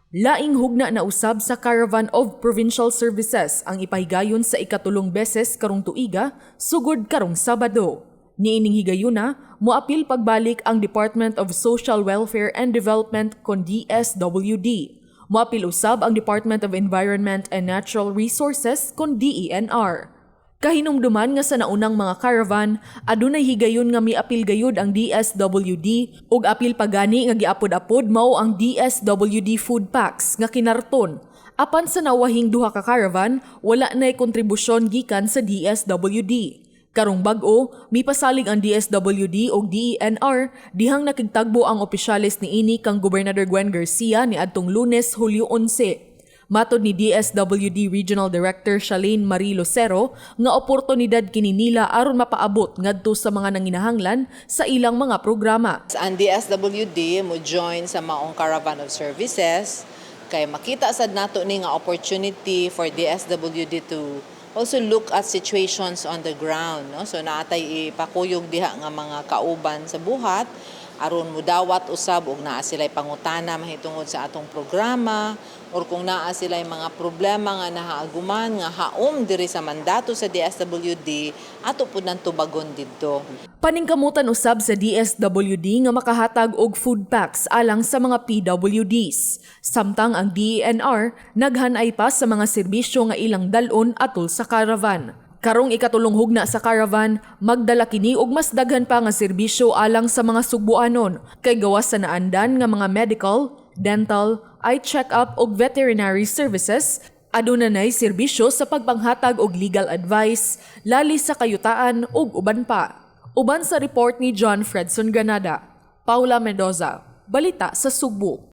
Laing hugna na usab sa Caravan of Provincial Services ang ipahigayon sa ikatulong beses karong tuiga sugod karong Sabado. Niining higayuna, moapil pagbalik ang Department of Social Welfare and Development kon DSWD. Moapil usab ang Department of Environment and Natural Resources kon DENR. Kahinumduman nga sa naunang mga caravan, adunay higayon nga miapil gayud ang DSWD ug apil pagani nga giapod-apod mao ang DSWD food packs nga kinarton. Apan sa nawahing duha ka caravan, wala nay kontribusyon gikan sa DSWD. Karong bag-o, mipasalig ang DSWD ug DENR dihang nakigtagbo ang opisyales niini kang Gobernador Gwen Garcia niadtong Lunes, Hulyo 11. Matod ni DSWD Regional Director Shalane Marie Lucero nga oportunidad kini nila aron mapaabot ngadto sa mga nanginahanglan sa ilang mga programa. Ang DSWD mo join sa maong Caravan of Services kay makita sad nato ni nga opportunity for DSWD to also look at situations on the ground, no? So naatay ipakuyog diha nga mga kauban sa buhat aron mudawat usab og naa sila'y pangutana mahitungod sa atong programa or kung naa sila'y mga problema nga nahaaguman nga haom diri sa mandato sa DSWD, ato pud nang tubagon didto. Paningkamutan usab sa DSWD nga makahatag og food packs alang sa mga PWDs. Samtang ang DENR naghanay pa sa mga serbisyo nga ilang dalon atol sa caravan. Karong ikatulong hugna sa caravan, magdala kini og mas daghan pa nga serbisyo alang sa mga Sugbuanon kay gawas sa naandan nga mga medical, dental, eye check-up ug veterinary services, aduna nay serbisyo sa pagpanghatag og legal advice, lali sa kayutaan ug uban pa. Uban sa report ni John Fredson Granada, Paula Mendoza, Balita sa Sugbo.